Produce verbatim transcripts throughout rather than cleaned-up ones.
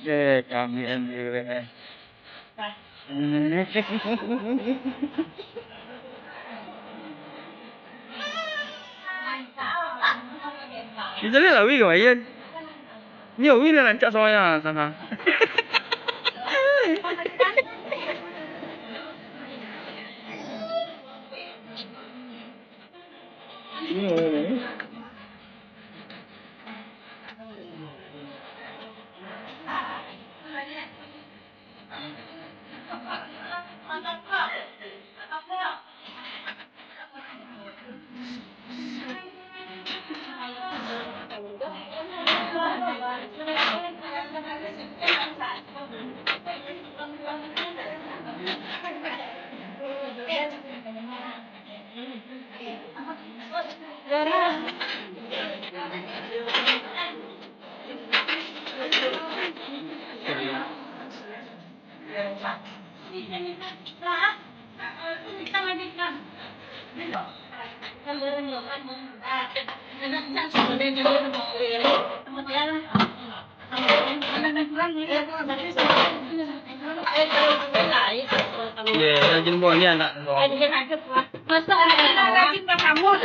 Eh, kami M U M. Kita lihat lah, Wi, kemarin. Ni Wi lah rancak suaranya sana. Ye, rajin buang ni anak. Masa anak rajin bangun.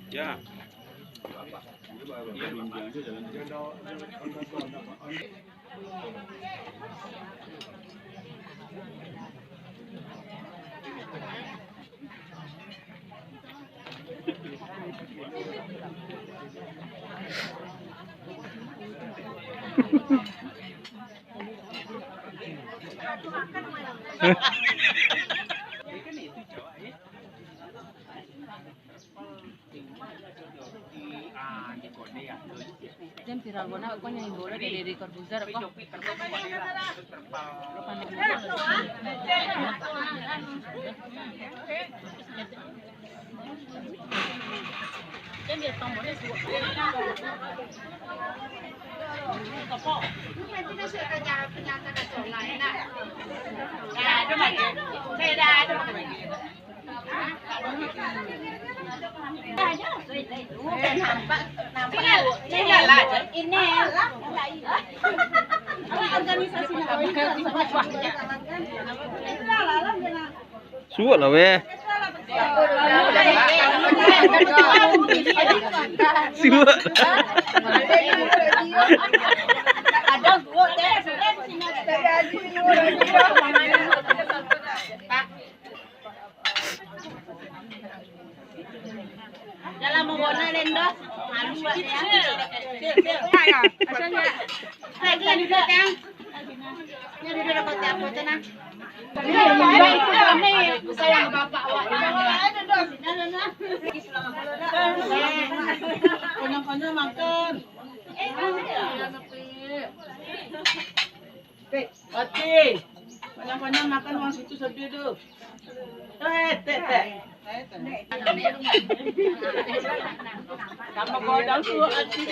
Ya. Jan viral bana ko nyo, imbau lah dari Corbuzier ko. Suwok lah weh. Suwok. Dalam mengona lendos, malu awak ya. Lagi yang duduk ya. Yang duduk dalam kotak apa tu nah? Sayang bapak awak. Konyol-konyol makan. Ati, konyol-konyol makan urang situ sadia tu. Eh, tek, tek. Tambah godang tu ati.